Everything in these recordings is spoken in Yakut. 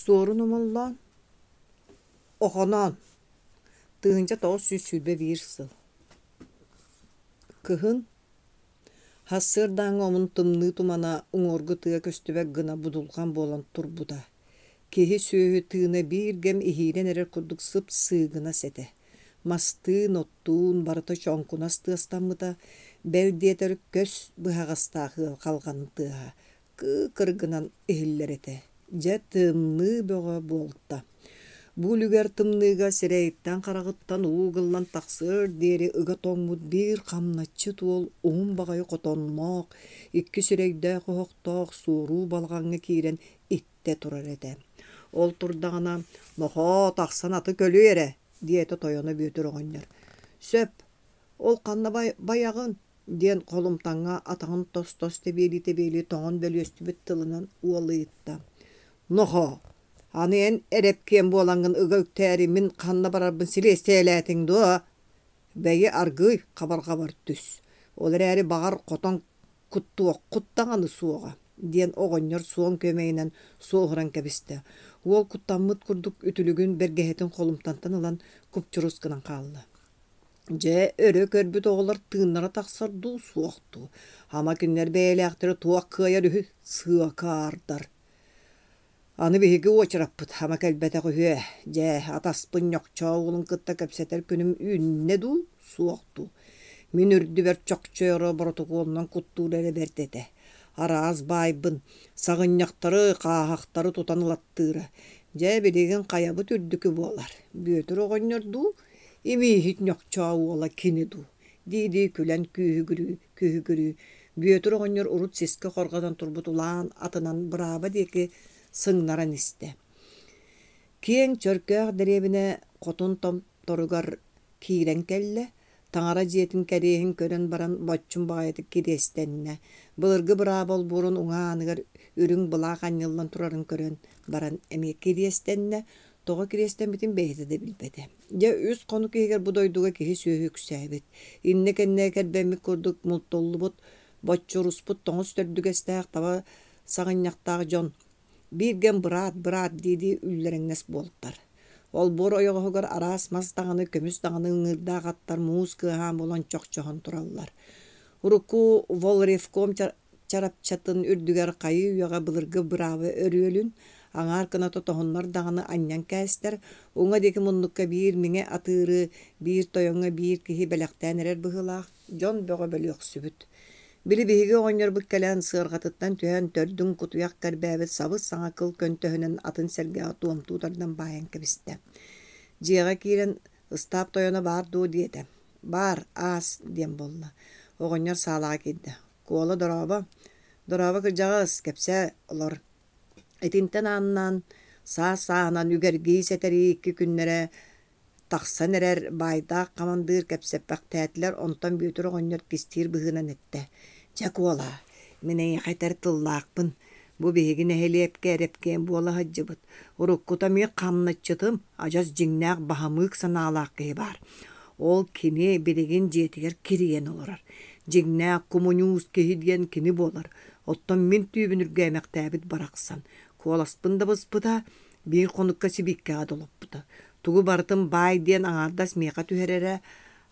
Суорун Омоллоон, Охоноон, 1921 сыл. Кыһын Сарсыардааҥҥы омун тымныы тумана уҥуоргу тыа көстүбэт гына будулҕан буолан турбута. Киһи-сүөһү тыына биир кэм иһиирэн эрэр курдук сып-сыыгынас этэ. Мастыын, оттуун барыта чоҥкунас тыастаммыта, бэл диэтэр көс быһаҕастаах ыал халҕанын тыаһа кыы-кыр гынан иһиллэр этэ. Дьэ, тымныы бөҕө буолта. Бу үлүгэр тымныыга сирэйиттэн-хараҕыттан уу ыгыллан тахсыар диэри ыга тоҥмут биир хамначчыт уол уһун баҕайы хотонноох, икки сирэйдээх оһохтоох суоруу балаҕаҥҥа киирэн иттэ турар этэ. Ол турдаҕына, «Нохоо, тахсан аты көлүй эрэ» диэтэ тойоно Бүөтүр оҕонньор. «Сөп, ол ханна байаҕын?» диэн холумтаҥҥа атаҕын тос-тос тэбиэлии-тэбиэлии тоҥон бөлүөстүбүт тылынан уол ыйытта. «Нохоо, аны эн эрэпкиэн буолаҥҥын ыга үктээри мин ханна барарбын силиэстийэлээтиҥ дуо? Бэйи аргыый хабарҕабар түс, ол эрээри баҕар хотон куттуоххут даҕаны суоҕа» диэн оҕонньор суон күөмэйинэн суоһуран кэбистэ. Уол куттаммыт курдук үтүлүгүн бэргэһэтин холумтантан ылан купчурус гынан хаалла. Дьэ, өрө көрбүт оҕолор тыыннара тахсар дуу, суох дуу, ама кинилэр бэйэлээхтэрэ туох кыайар үһү, сыакаардар. Аны биһиги уочараппыт ама кэлбэтэх үһүө, дьэ, атаспын Ньохчоо уолун кытта кэпсэтэр күнүм үүннэ дуу, суох дуу. Мин үрдүбэр чохчойоро боротокуолунан куттуур эрэ бэрт этэ. Араас баайбын, саҕынньахтары, хааһахтары тутан ылаттыыра. Дьэ, билигин хайабыт үрдүкү буолар, Бүөтүр оҕонньор дуу, Имииһит Ньохчоо уола кини дуу дии-дии күлэн күүһүгүрүү-күүһүгүрүү Бүөтүр оҕонньор урут сискэ хорҕотон турбут улаан атынан бырааба диэки сыҥнаран истэ. Киэҥ чөркөөх дэриэбинэ хотун томторугар киирэн кэллэ, таҥара дьиэтин кэриэһин көрөн баран боччум баҕайытык кириэстэннэ. Былыргы бырааба олбуорун уҥа ааныгар үрүҥ былаах анньыллан турарын көрөн баран эмиэ кириэстэннэ, тоҕо кириэстэммитин бэйэтэ да билбэтэ. Дьэ, үс хонук иһигэр бу дойдуга киһи-сүөһү үксээбит. Иннэ-кэннэ кэрбэммит курдук мултуллубут, боччуруспут тоҥус төрдүгэстээх таба саҕынньахтаах дьон бииргэм быраат, быраат дии-дии үллэрэҥнэс буолтар. Олбуор ойоҕоһугар араас мас даҕаны, көмүс даҕаны ыҥыырдаах аттар муус кыаһаан буолан чохчоһон тураллар. Урукку волревком чарапчатын үрдүгэр хайыы-үйэҕэ былыргы бырааба өрүөлүн, аҥаар кыната тоһуннар даҕаны анньан кээстэр, уҥа диэки муннукка биир миҥэ атыыры, биир тойоҥҥо биир киһи бэлэхтээн эрэр быһыылаах, дьон бөҕө бөлүөхсүбүт. Били биһиги оҕонньорбут кэлэн сыарҕатыттан түһэн төрдүн кутуйах кэрбээбит сабыс-саҥа кыл көнтөһүнэн атын сэргэҕэ туомтуу тардан баайан кэбистэ. Дьиэҕэ киирэн ыстаап тойоно баар дуо диэтэ. Баар, аас диэн буолла. Оҕонньор саалаҕа киирдэ. Куола дорообо, дорообо кырдьаҕас, кэпсээ олор. Итинтэн ааннаан саас-сааһынан үгэргии сэтэрии икки күннэрэ тахсан эрэр баайдаах хамандыыр кэпсэппэхтээтилэр, онтон Бүөтүр оҕонньор кистиир быһыынан эттэ: «Дьэ, Куола, мин эйиэхэ этэр тыллаахпын. Бу биһиги нэһилиэккэ эрэпкиэн буола сылдьыбыт. Уруккута эмиэ хамначчытым, адьас дьиҥнээх баһамыык санаалаах киһи баар. Ол кини билигин дьиэтигэр кирийэн олорор. Дьиҥнээх кумуньуус киһи диэн кини буолар. Оттон мин түүбүн үргээмэхтээбит барахсан. Куоласпын да быспыта, биир хонукка сибииккэҕэ долоппута. Тугу барытын баай диэн аҥаардас миэхэ түһэрэрэ,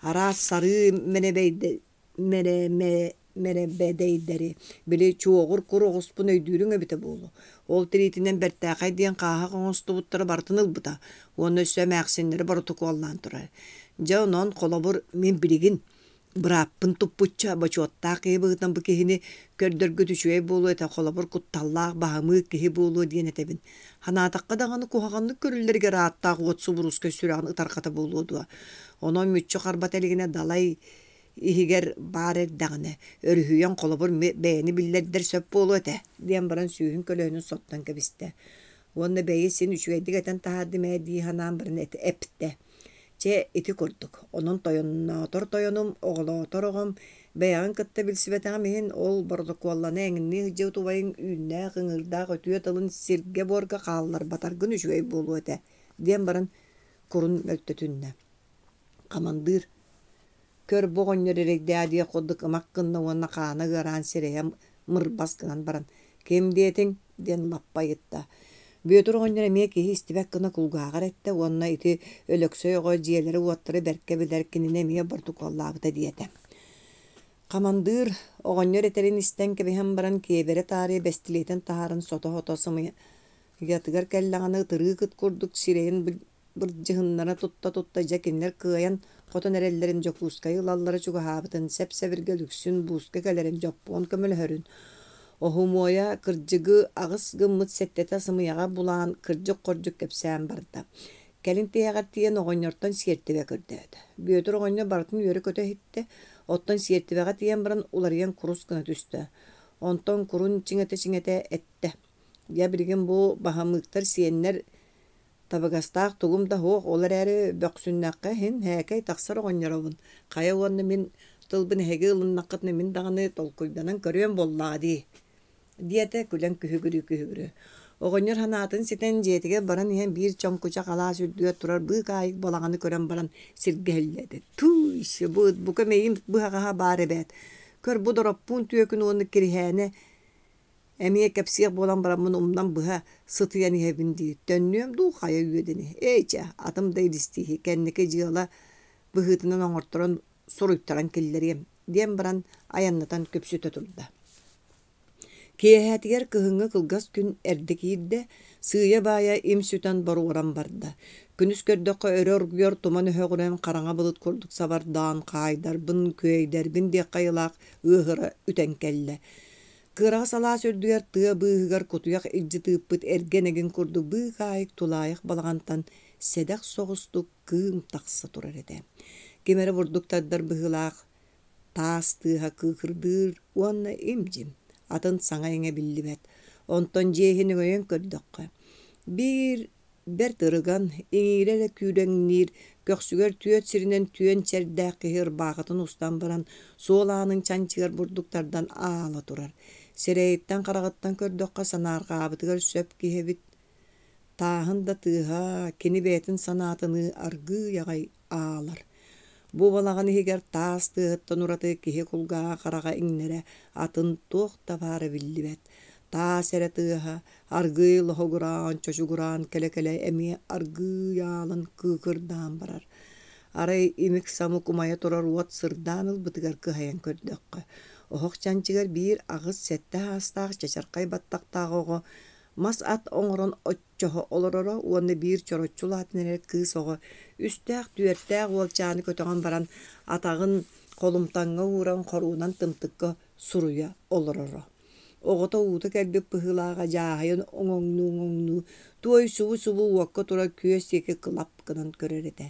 араас сарыы мэрэбэдэйдэри, били чуоҕур кур оҕуспун өйдүүрүҥ эбитэ буолуо. Ол тириитинэн бэртээхэй диэн хааһах оҥостубуттара барытын ылбыта уонна өссө эмээхсиннэри боротокуоллаан турар. Дьэ, онон, холобур, мин билигин бырааппын туппучча бочуоттаах киһи быһыытынан бу киһини көрдөргүт үчүгэй буолуо этэ, холобур, кутталлаах, баһымыы киһи буолуо диэн этэбин. Санаатахха даҕаны куһаҕаннык көрүллэригэр ааттаах уот субуруускай сүрэҕин ытарҕата буолуо дуо? Онон мүччү харбата илигинэ далай иһигэр баар эрдэҕинэ, өрүһүйэн холобур бэйэни биллэрдэр сөп буолуо этэ диэн баран сүүһүн көлөһүнүн соттон кэбистэ. Уонна бэйи син үчүгэйдик этэн таһаардым ээ дии санаан баран эптэ. Чэ, ити курдук. Онон тойонноотор тойонум, оҕолоотор оҕом, бэйэҕин кытта билсибэтэҕим иһин, ол боротокуоллана эҥиннии сылдьыбыт убайыҥ үүннээх, ыҥыырдаах үтүө тылын сиргэ-буорга хаалларбатаргын үчүгэй буолуо этэ диэн баран курун мөлтөтүннэ. Хамандыыр Көр, бу оҕонньор эрэйдээх диэх курдук ымах гынна уонна хаана ыараан сирэйэ мырбас гынан баран: «Ким диэтиҥ?» диэн лаппа ыйытта. Бүөтүр оҕонньор эмиэ киһи истибэт гына кулгааҕар эттэ уонна ити Өлөксөй оҕо дьиэлэри-уоттары бэркэ билэр кинини эмиэ боротокуоллаабыта диэтэ. Хамандыыр оҕонньор этэрин истэн кэбиһэн баран киэбирэ таарыйа бэстилиэтин таһааран сото-сото сымыйатыгар кэллэҕинэ ытырыык ыт курдук сирэйин бырдьыһыннара тутта-тутта дьэ кинилэр кыайан хотон эрэллэрин Дьокуускайы ылаллара чугаһаабытын сэп-сэбиргэл үксүн бууска кэлэрин дьоппуон көмөлөһөрүн Оһумуойа кырдьыгы аҕыс гыммыт сэттэтэ сымыйаҕа булаан кырдьык-хордьук кэпсээн барда. Кэлин тиһэҕэр тиийэн оҕонньортон сиэртибэ көрдөөтө. Бүөтүр оҕонньор барытын үөрэ-көтө иһиттэ, оттон сиэртибэҕэ тиийэн баран уларыйан курус гына түстэ. Онтон курун чиҥэтэ-чиҥэтэ эттэ: «Дьэ билигин бу баһамыыктар сиэннэр Табыгастаах тугум да суох, ол эрээри бөхсүннэххэ иһин һээкэй тахсар оҕонньоробун. Хайа уонна мин тылбын эһиги ылыннаххытына мин даҕаны толкуйданан көрүөм буоллаҕа дии, диэтэ күлэн күһүгүрүү-күһүгүрүү. Оҕонньор санаатын ситэн дьиэтигэр баран иһэн биир чоҥкучах алаас үрдүгэр турар быыкаайык балаҕаны көрөн баран сиргэ иһиллээтэ. Тыый, бу бука мэйиим быһаҕаһа баар эбээт. Көр бу Дороппуун түөкүн уонна Кириһээнэ Эмиэ кэпсиэх буолан бараммын умнан быһа сытыйан иһэбин дии, төннүөм дуу хайа үөдэни, ээ чэ, атым да илистииһи, кэнники дьыала быһыытынан оҥорторон суруйтаран киллэриэм, диэн баран айаннатан күпсүтэ турда. Киэһээтигэр кыһыҥҥы кылгас күн эрдэ киирдэ, сыыйа-баайа им сүтэн боруоран барда. Күнүс көрдөххө өрө оргуйар туман өһөҕүнэн хараҥа былыт курдук сабардаан хаайдарбын, күөйдэрбин диэххэ айылаах ыаһыра үтэн кэллэ. Кыараҕас алаас үрдүгэр тыа быыһыгар кутуйах илдьи тыыппыт эргэн эгин курдук быыкаайык тулаайах балаҕантан сэдэх соҕустук кыым тахса турар этэ. Ким эрэ бурдук тардар быһыылаах таас тыаһа кыыкырдыыр уонна им-дьим, атын саҥа-иҥэ биллибэт. Онтон дьиэ иһин өҥөйөн көрдөххө, биир Бэрт ырыган, иҥиирэ эрэ күүрэҥниир, көхсүгэр түөрт сиринэн түөн чэрдээх киһи ырбаахытын устан баран, суол аанын чанчыгар бурдук тардан аала турар. Сирэйиттэн-хараҕыттан көрдөххө, санаарҕаабытыгар сөп киһи эбит. Тааһын да тыаһа кини бэйэтин санаатыныы аргыый аҕай аалар. Бу балаҕан иһигэр таас тыаһыттан ураты киһи кулгааҕа хараҕа иҥнэрэ атын туох да баара биллибэт. Таас эрэ тыаһа аргыый лоһугураан, чочугураан кэлэ-кэлэ эмиэ аргыый аалан кыыкырдаан барар. Арай имик-самык умайа турар уот сырдаан ылбытыгар кыһайан көрдөххө, оһох чанчыгар биир аҕыс-сэттэ саастаах чачархай баттахтаах оҕо мас ат оҥорон оччоһо олороро уонна биир чороччу улаатан эрэр кыыс оҕо үстээх-түөртээх уолчааны көтөҕөн баран атаҕын холумтаҥҥа ууран хоруунан тымтыкка суруйа олороро. Оҕото уута кэлбит быһыылааҕа дьааһыйан оҥоҥнуу-оҥоҥнуу туой субу-субу уокка турар күөс диэки кылап гынан көрөр этэ.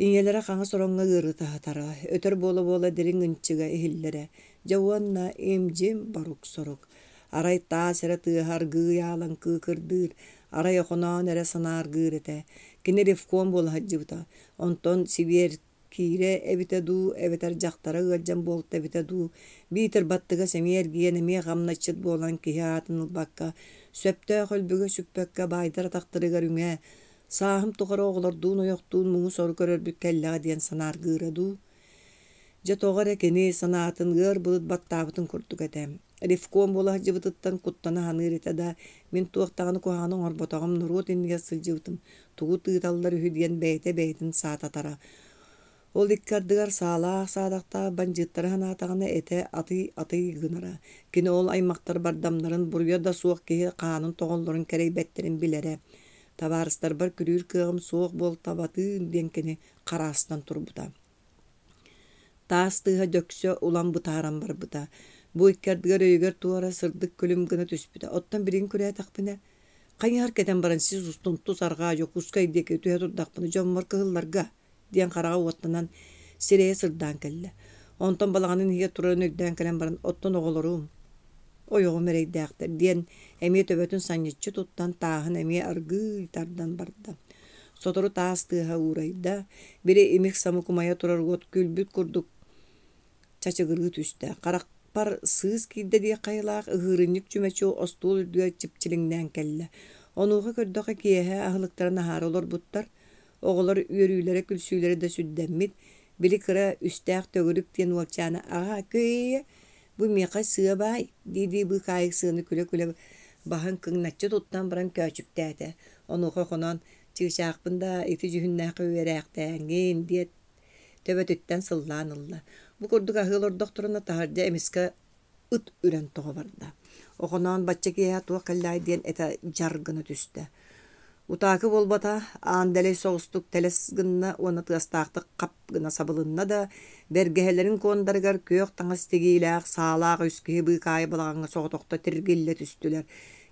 Ийэлэрэ хаҥас ороҥҥо ыарыыта сытара, өтөр буола-буола дириҥ ынчыга иһиллэрэ. Дьэ уонна им-дьим борук-сорук. Арай таас эрэ тыаһа аргыый аалан кыыкырдыыр, арай Охоноон эрэ санааргыыр этэ. Кини ревком буола сылдьыбыта. Онтон Сибиэр киирэ эбитэ дуу, эбэтэр дьахтара ыалдьан буолта эбитэ дуу, биитэр баттыгас эмиэ эргийэн эмиэ хамначчыт буолан киһи аатын ылбакка, сөптөөх өлбүгэ сүкпэккэ баайдар атахтарыгар үҥэ, сааһым тухары оҕолордуун-ойохтуун муҥу-сору көрөрбүт кэллэҕэ диэн санааргыыра дуу. Дьэ тоҕо эрэ кини санаатын ыар былыт баттаабытын курдук этэ. Ревком буола сылдьыбытыттан куттана саныыр этэ да, мин туох даҕаны куһаҕаны оҥорботоҕум, норуот иннигэр сылдьыбытым, тугу тыыталлар үһү диэн бэйэтэ бэйэтин саататара. Ол икки ардыгар саалаах-саадахтаах бандьыыттары санаатаҕына этэ атый-атый гынара. Кини ол аймахтар бардамнарын буруйа да суох киһи хаанын тоҕоллорун кэрэйбэттэрин билэрэ. Табаарыстарбар күрүүр кыаҕым суох буолтабатыын диэн кини хараастан турбута. Таас тыаһа дөксө улам бытааран барбыта. Бу икки ардыгар өйүгэр туора сырдык күлүм гына түспүтэ. Оттон билигин күрээтэхпинэ, хайыһар кэтэн баран сис устун тус арҕаа Дьокуускай диэки түһэ турдахпына дьоммор кыһылларга диэн хараҕа уоттанан сирэйэ сырдаан кэллэ. Онтон балаҕанын иһигэр турарын өйдөөн кэлэн баран, оттон оҕолорум, ойоҕум эрэйдээхтэр диэн эмиэ төбөтүн санньыччы туттан тааһын эмиэ аргыый тардан барда. Сотору таас тыаһа уурайда, били имик-самык умайа турар уот күлбүт курдук чачыгырыы түстэ. Харахпар сыыс киирдэ диэх хайалаах ыһыырынньык чүмэчи остуол үрдүгэр чипчилиҥнээн кэллэ. Онуоха көрдөххө киэһэ аһылыктарын аһаары олорбуттар. Оҕолор үөрүүлэрэ-күлсүүлэрэ да сүрдэммит. Били кыра үстээх төгүрүк диэн уолчаана «Аҕаа, кыйа, бу миэхэ сыа баай» дии-дии быыкаайык сыаны күлэ-күлэ Баһын кыҥначчы туттан баран көөчүктээтэ. Онуоха Охоноон «Чыычаахпын даа, ити дьүһүннээххэ үөрээхтээҥҥин» диэт төбөтүттэн сыллаан ылла. Бу курдук аһыы олордохторуна таһырдьа эмискэ ыт үрэн тоҕо барда. Охоноон бачча киэһэ туох кэллэҕэй диэн этэ дьар гына түстэ. Утаакы буолбата, аан дэлэй соҕустук тэлэс гынна уонна тыастаахтык хап гына сабылынна да, бэргэһэлэрин куондарыгар күөх таҥас тигиилээх, саалаах үс киһи быыкаайы балаҕаҥҥа соҕотохто тиргиллэ түстүлэр.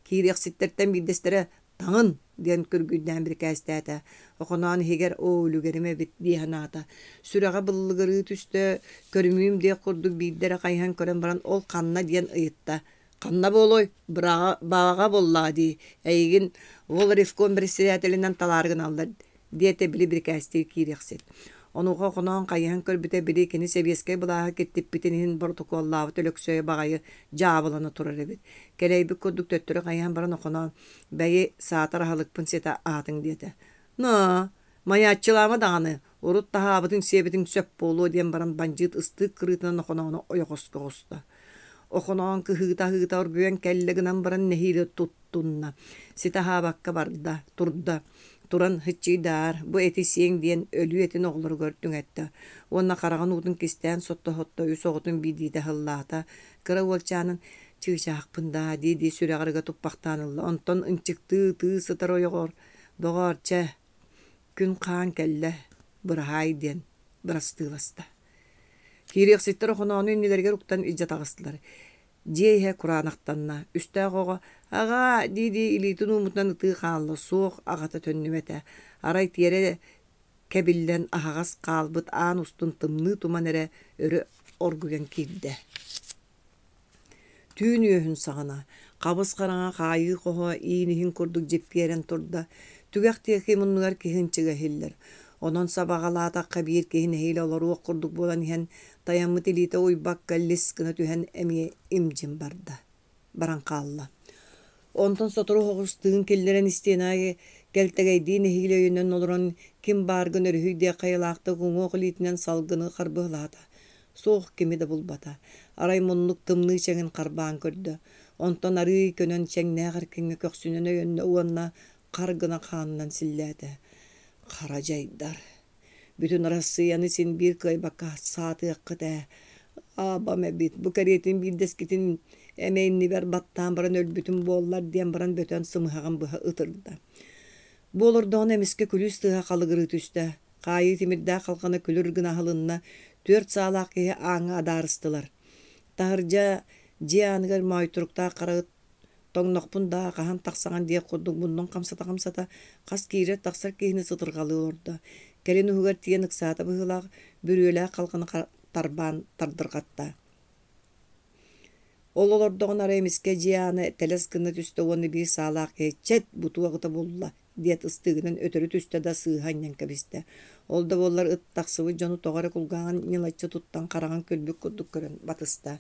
Киириэхситтэртэн биирдэстэрэ «Таҥын!» диэн күргүйдээн бирикээстээтэ. Охоноон иһигэр «Оо, үлүгэрим эбит» дии санаата. Сүрэҕэ быллыгырыы түстэ, көрүмүүм диэх курдук биирдэ эрэ хайыһан көрөн баран «Ол ханна?» диэн ыйытта. «Ханна буолуой, быраҕа буоллаҕа дии, эйигин волревком председателинэн талаары гыналлар» диэтэ били бирикээстии киириэхсит. Онуоха Охоноон хайыһан көрбүтэ били кини сэбиэскэй былааһы киртиппитин иһин боротокуоллаабыт Өлөксөйө баҕайы дьаабылана турар эбит. Кэлэйбит курдук төттөрү хайыһан баран Охоноон «Бэйи, саатар аһылыкпын ситэ аһатыҥ» диэтэ. «Ноо, майааччылаама даҕаны, урут таһаабытыҥ-сиэбитиҥ сөп буолуо» диэн баран бандьыыт ыстыык кырыытынан Охоноону ойоҕоско оҕуста. Охоноон кыһыыта-аһыыта оргуйан кэллэ гынан баран нэһиилэ туттунна. Ситэ аһаабакка барда, турда. Туран «Һыччыйдаар, бу эти сиэҥ» диэн өлүү этин оҕолоругар түҥэттэ уонна хараҕын уутун кистээн сотто-сотто үс оҕотун биирдиитэ аһыллаата. Кыра уолчаанын «Чыычаахпын даа» дии-дии сүрэҕэр ыга туппахтаан ылла. Онтон ынчыктыы ытыы сытар ойоҕор «Доҕоор, чэ, күн хаан кэллэ, быраһаай» диэн бырастыыласта. Киириэхситтэр Охоноону иннилэригэр уктан илдьэ таҕыстылар. Дьиэ иһэ кураанахтанна, үстээх оҕо «Аҕаа!» дии-дии илиитин ууммутунан ытыы хаалла, суох аҕата төннүбэтэ. Арай тиэрэ кэбиллэн аһаҕас хаалбыт аан устун тымныы туман эрэ өрө оргуйан киирдэ. Түүн үөһүн саҕана хабыс-хараҥа хаайыы хоһо иин иһин курдук дьиппиэрэн турда, түгэх диэки муннугар киһи ынчыга иһиллэр. Онон сабаҕалаатахха биир киһи нэһиилэ олоруох курдук буолан иһэн, тайаммыт илиитэ уйбакка лис гына түһэн эмиэ имдьин барда, баран хаалла. Онтон сотору соҕус тыын киллэрэн истиэнэ аайы кэлтэгэйдии нэһиилэ өйөнөн олорон ким бааргын өрүһүй диэх хайалаахтык уҥуох илиитинэн салгыны харбыалаата. Суох кими да булбата. Арай муннук тымныы чэҥин харбаан көрдө. Онтон арыый көнөн чэҥнээх эркиҥҥэ көхсүнэн өйөннө уонна хар гына хаанынан силлээтэ. Хара дьайдар. Бүтүн Арассыыйаны син биир кыайбакка саатыаххыт ээ. Аабам эбит, бу кэриэтин биирдэскитин эмэ иннибэр баттаан баран өлбүтүм буоллар диэн баран бөтөн сымыһаҕын быһа ытырда. Бу олордоҕуна эмискэ күлүүс тыаһа халыгырыы түстэ. Хаайыы тимирдээх халҕана күлүр гына аһылынна, түөрт саалаах киһи ааҥҥа адаарыстылар. Таһырдьа дьиэ ааныгар моойторуктаах хара ыт Тоҥнохпун даа, хаһан тахсаҕын диэх курдук муннун хамсата-хамсата, хас киирэр-тахсар киһини сытырҕалыы олордо. Кэлин уһугар тиийэн ыксаата быһыылаах, бүрүөлээх халҕаны тарбаан тардырҕатта. Ол олордоҕуна арай эмискэ дьиэ аана тэлэс гына түстэ уонна биир саалаах киһи «Чэт, бу туох ыта булла?» диэт ыстыыгынан өтөрү түстэ да сыыһа анньан кэбистэ. Ол да буоллар ыт тахсыбыт дьону тоҕо эрэ кулгааҕын ньылаччы туттан хараҕын күлбүт курдук көрөн батыста.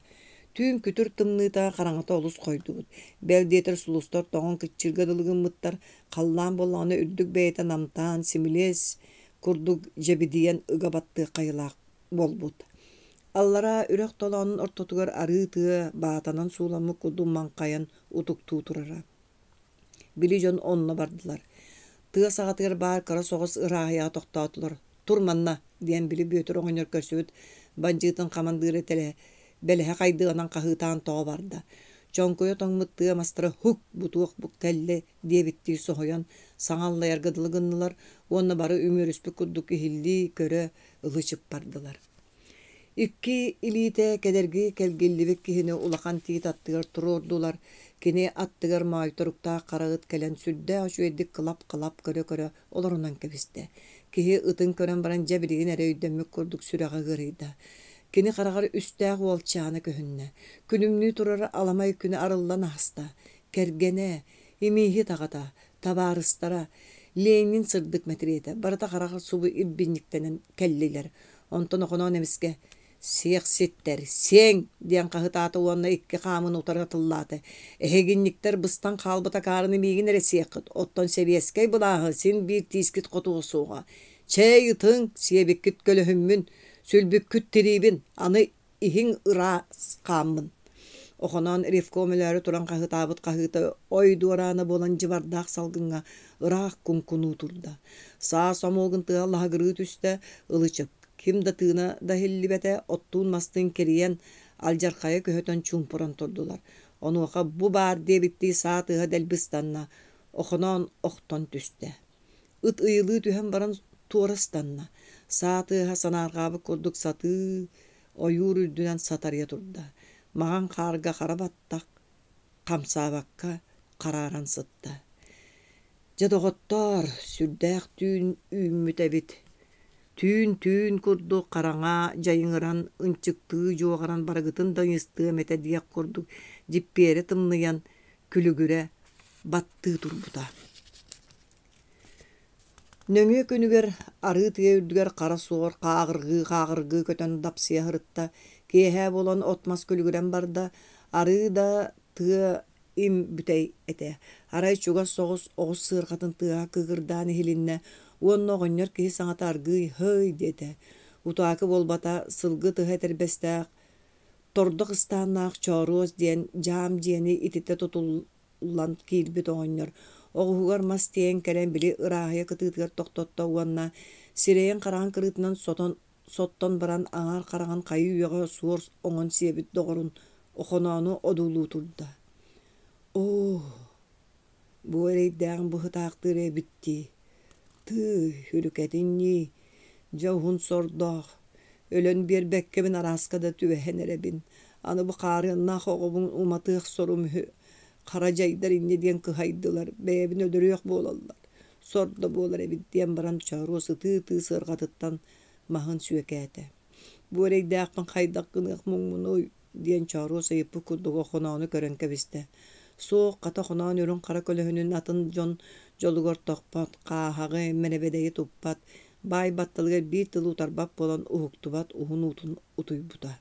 Түүн күтүр тымныыта хараҥата олус хойдубут. Бэл диэтэр сулустар тоҥон кыччыырга дылы гыммыттар, халлаан буоллаҕына үрдүк бэйэтэ намтаан, симилиэс курдук дьэбидийэн ыга баттыах хайылаах буолбут. Аллараа үрэх толоонун ортотугар арыы тыа баатанан сууламмыт курдук маҥхайан утуктуу турара. Били дьон онно бардылар. Тыа саҕатыгар баар кыра соҕус ырааһыйаҕа тохтоотулар. «Тур манна!» диэн били Бүөтүр оҕонньор көрсүбүт бандьыытын хамандыыра тэлэ бэлэһэ хайдыанан хаһыытаан тоҕо барда. Чоҥкуйа тоҥмут тыа мастара «Һук! Бу туох бу кэллэ?» диэбиттии соһуйан, саҥа аллайарга дылы гыннылар уонна бары үмүөрүспүт курдук иһиллии, көрө, ылы-чып бардылар. Икки илиитэ кэдэрги кэлгиллибит киһини улахан тиит аттыгар туруордулар, кини аттыгар моойторуктаах хара ыт кэлэн сүрдээх үчүгэйдик кылап-халап көрө-көрө олорунан кэбистэ. Киһи ытын көрөн баран дьэ билигин эрэ өйдөммүт курдук сүрэҕэ ыарыйда. Кини хараҕар үстээх уолчаана көһүннэ. Күлүмнүү турар аламай күнэ арыллан ааста. Кэргэнэ, имииһит аҕата, табаарыстара, Ленин сырдык мэтириэтэ барыта хараҕар субу ирбинньиктэнэн кэллилэр. Онтон Охоноон эмискэ «Сиэхситтэр, сиэҥ!» диэн хаһытаата уонна икки хаамын утары атыллаата. «Эһигинньиктэр быстан хаалбыт акаарыны миигин эрэ сиэххит, оттон сэбиэскэй былааһы син биир тиискит хотуо суоҕа. Чэй ытыҥ, сиэбиккит көлөһүммүн, сүлбүккүт тириибин, аны иһиҥ ыраас хааммын». Охоноон ревком өлөөрү туран хаһыытаабыт хаһыыта ой дуораана буолан дьыбардаах салгыҥҥа ыраах куҥкунуу турда. Саа сомуогун тыаһа лаһыгырыы түстэ, ылы-чып. Ким да тыына да иһиллибэтэ, оттуун-мастыын кирийэн, алдьархайы көһүтэн чуумпуран турдулар. Онуоха бу баар диэбиттии саа тыаһа дэлби ыстанна, Охоноон охтон түстэ. Ыт ыйылыы түһэн баран туора ыстанна. Саа тыаһа санаарҕаабыт курдук сатыы ойуур үрдүнэн сатарыйа турда. Маҕан хаарга хара баттах хамсаабакка харааран сытта. Дьэ, доҕоттоор, сүрдээх түүн үүммүт эбит. Түүн-түүн курдук хараҥа дьайыҥыран, ынчыктыы дьуоҕаран барыгытын да ыйыстыам этэ диэх курдук дьиппиэрэ тымныйан, күлүгүрэ баттыы турбута. Нөҥүө күнүгэр арыы тыа үрдүгэр хара суор хааҕыргыы-хааҕыргыы көтөн дапсыйа сырытта. Киэһэ буолан от-мас күлүгүрэн барда, арыы да тыа им бүтэй этэ. Арай чугас соҕус оҕус сыарҕатын тыаһа кыыкырдаан иһилиннэ уонна оҕонньор киһи саҥата аргыый «һый» диэтэ. Утаакы буолбата, сылгы тыһа этэрбэстээх, тордох ыстааннаах Чооруос диэн дьаам дьиэни ититэ тутуллан киирбит оҕонньор оҕуһугар мас тиэйэн кэлэн били ырааһыйа кытыытыгар тохтотто уонна сирэйин-хараҕын кырыытынан сотон соттон баран аҥаар хараҕын хайыы-үйэҕэ суор оҥон сиэбит доҕорун Охоноону одуулуу турда. Оо, бу эрэйдээҕин быһытаахтыыр эбит дии. Тыый, үрүкэтин ньии, дьэ уһун сордоох, өлөн биэрбэккэбин арааска да түбэһэн эрэбин. Аны бу хаарыаннаах оҕобун уматыах сорум үһү. Хара дьайдар инньэ диэн кыһайдылар, бэйэбин өлөрүөх буолаллар. Сор да буолар эбит диэн баран Чооруос ытыы-ытыы сыарҕатыттан маһын сүөкээтэ. Бу эрэйдээхпин хайдах гыныах муҥмунуй диэн Чооруос ыйыппыт курдук Охоноону көрөн кэбистэ. Суох, хата Охоноон үрүҥ хара көлөһүнүн атын дьон дьолугар тохпот, хааһаҕы, мэрэбэдэйи туппат, баай батталыгар биир тылы утарбат буолан уһуктубат уһун уутун утуйбута.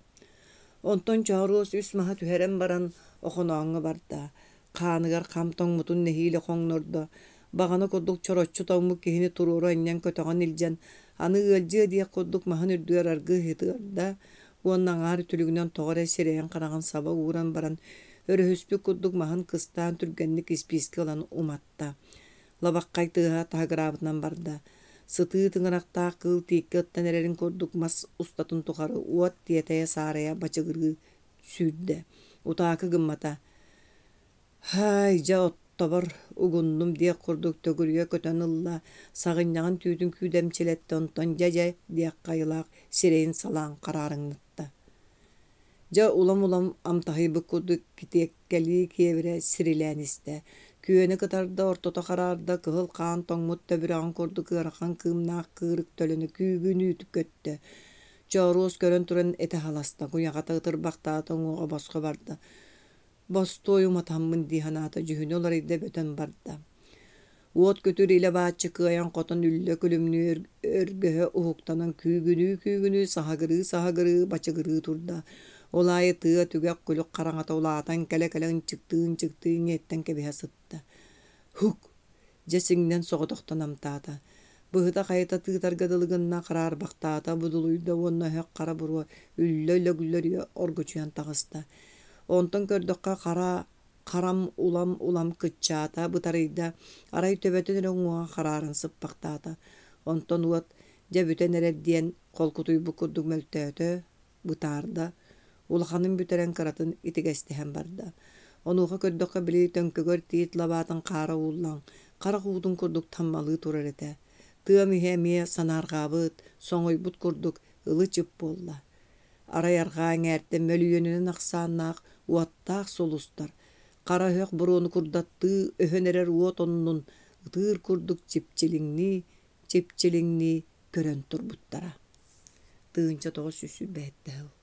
Онтон Чооруос үс маһы түһэрэн баран Охонооҥҥо барда. Хааныгар хам тоҥмутун нэһиилэ хоҥнордо, баҕана курдук чороччу тоҥмут киһини туруору анньан көтөҕөн илдьэн, аны ыалдьыа диэх курдук маһын үрдүгэр аргыый ыһытыарда уонна аҥаар үтүлүгүнэн тоҕо эрэ сирэйин-хараҕын саба ууран баран, өрөһүспүт курдук маһын кыстаан түргэнник испиискэ ылан уматта. Лабаххай тыаһа таһыгыраабытынан барда. Сытыы тыҥырахтаах кыыл тииккэ ыттан эрэрин курдук мас устатын тухары уот тиэтэйэ-саарайа бачыгырыы сүүрдэ, утаакы гыммата. «Һаай, дьэ оттобор угуннум» диэх курдук төгүрүйэ көтөн ылла, саҕынньаҕын түүтүн күүдэмчилэттэ, онтон дьэ-дьэ диэх хайылаах сирэйин салаан хараарыҥнатта. Дьэ улам-улам амтаһыйбыт курдук китиэккэлии киэбирэ сирилээн истэ. Күөнэ кытарда, ортото хараарда, кыһыл хаан тоҥмут төбүрэҕин курдук ыарахан кыымнаах кыырык төлөнө күүгүнүү көттө. Чооруос көрөн туран этэ халаста, куйаҕата ытырбахтаата, уҥуоҕа босхо барда. Бостуой уматаммын дии санаата, дьүһүнэ уларыйда бөтөн барда. Уот күтүр илэ-бааччы кыайан-хотон үллэ күлүмнүү өргөһө уһуктанан күүгүнүү-күүгүнүү, саһыгырыы-саһыгырыы, бачыгырыы турда. Ол аайы тыа түгэх күлүк хараҥата улаатан кэлэ-кэлэ ынчыктыы-ынчыктыы иҥиэттэн кэбиһэ сытта. Һук! Дьэ сиҥнэн соҕотохто намтаата. Быһыта-хайыта тыытарга дылы гынна, хараарбахтаата, будулуйда уонна өһөх хара буруо үллэ-лөглөрүйэ оргучуйан таҕыста. Онтон көрдөххө хара харам улам-улам кыччаата, бытарыйда, арай төбөтүн эрэ уҥуоҕа харааран сыппахтаата. Онтон уот дьэ бүтэн эрэр диэн холкутуйбут курдук мөлтөөтө, бытаарда, улаханын бүтэрэн кыратын итигэстэһэн барда. Онуоха көрдөххө били төҥкөгөр тиит лабаатын хаара ууллан, харах уутун курдук таммалыы турар этэ. Тыам иһэ эмиэ санаарҕаабыт, соҥойбут курдук ылы-чып буолла. Арай арҕаа эҥээртэн мөлүйүөнүнэн ахсааннаах уоттаах сулустар, хара өһөх буруону курдаттыы өһөн эрэр уот оннун ытыыр курдук чипчилиҥнии, чипчилиҥнии көрөн турбуттара. 1927 сыл.